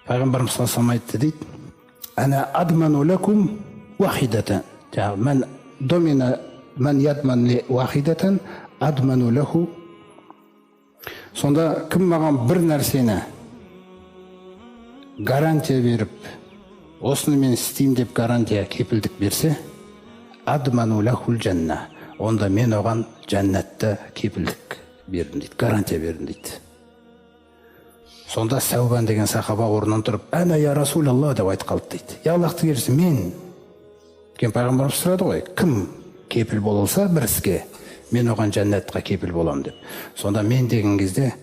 Пайғамбарымыз саллаллаху алейхи айтты дейді: «Ана адману лакум вахидатан». Жаңағы мен домина мен ядман ли вахидатан адману лаху. Сонда кім маған бір нәрсені гарантия беріп, осыны мен істеймін деп гарантия, кепілдік берсе, адману лахул жанна, онда мен оған жәннатты кепілдік бердім дейді, гарантия бердім дейді. Сонда Сәубан деген сахаба орнынан тұрып, «Әна, я Расулалла», – деп айтып қалды дейді. «Я Аллахтың елшісі, мен». Өйткені пайғамбарымыз сұрады ғой, кім кепіл бола алса бір іске, мен оған жәннатқа кепіл боламын деп. Сонда мен деген кезде,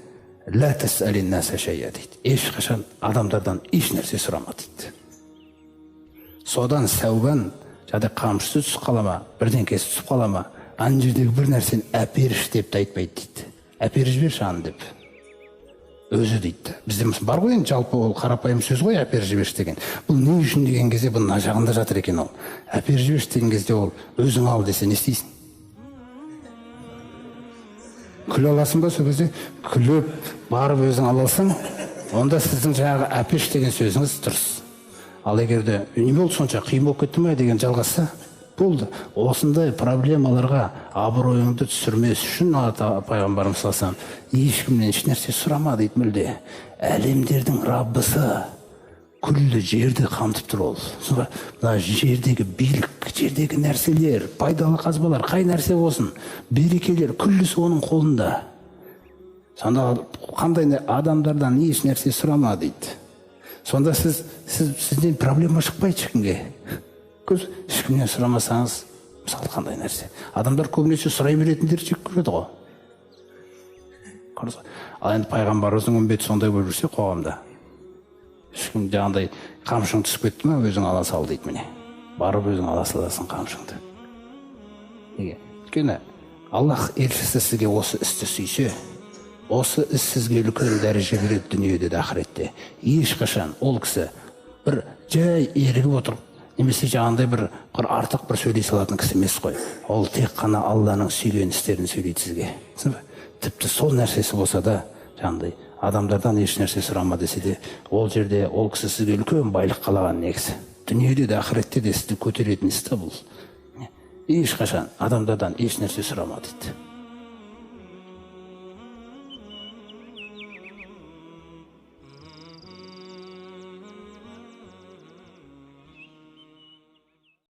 «Ла тасалин наса шайя», – дейді, ешқашан адамдардан еш нәрсе сұрама дейді. Содан Сәубан жаңағыдай қамшысы түсіп қала ма, бірдеңкесі түсіп қала ма, ана жердегі бір нәрсені әперші деп те айтпайды дейді, әперіп жіберші аны деп өзі дейді. Бізде бар ғой енді, жалпы ол қарапайым сөз ғой, әперіп жіберші деген. Бұл не үшін деген кезде, бұл мына жағында жатыр екен. Ол әперіп жіберші деген кезде, ол өзің ал десе, не істейсің? Күле аласың ба сол кезде? Күліп барып өзің ала алсаң, онда сіздің жаңағы әперші деген сөзіңіз дұрыс. Ал егер де не болды, сонша қиын болып кетті ме деген жалғасса болды. Осындай проблемаларға абыройыңды түсірмес үшін пайғамбарымыз саллаллаху алейхи ешкімнен ешнәрсе сұрама дейді мүлде. Әлемдердің раббысы күллі жерді қамтып тұр. Ол мына жердегі билік, жердегі нәрселер, пайдалы қазбалар, қай нәрсе болсын, берекелер, күллісі оның қолында. Сонда қандай адамдардан еш нәрсе сұрама дейді. Сонда сізден проблема шықпайды ешкімге. Көз ешкімнен сұрамасаңыз, мысалы, қандай нәрсе, адамдар көбінесе сұрай беретіндерді жек көреді ғой. Ал енді пайғамбарымыздың үмбеті сондай болып жүрсе қоғамда, ешкім жаңағыдай қамшың түсіп кетті ма, өзің ала сал дейді. Міне, барып өзің ала саласың қамшыңды. Неге? Өйткені Аллах елшісі сізге осы істі сүйсе, осы іс сізге үлкен дәреже береді дүниеде де, ақыретте. Ешқашан ол кісі бір жай ерігіп отырып немесе жаңағындай бір артық бір сөйлей салатын кісі емес қой. Ол тек қана Алланың сүйген істерін сөйлейді сізге. Түсіндің бе? Тіпті сол нәрсесі болса да, жаңағындай адамдардан еш нәрсе сұрама десе де, ол жерде ол кісі сізге үлкен байлық қалаған негізі. Дүниеде де, ақыретте де сізді көтеретін іс та бұл. Ешқашан адамдардан еш нәрсе сұрама дейді.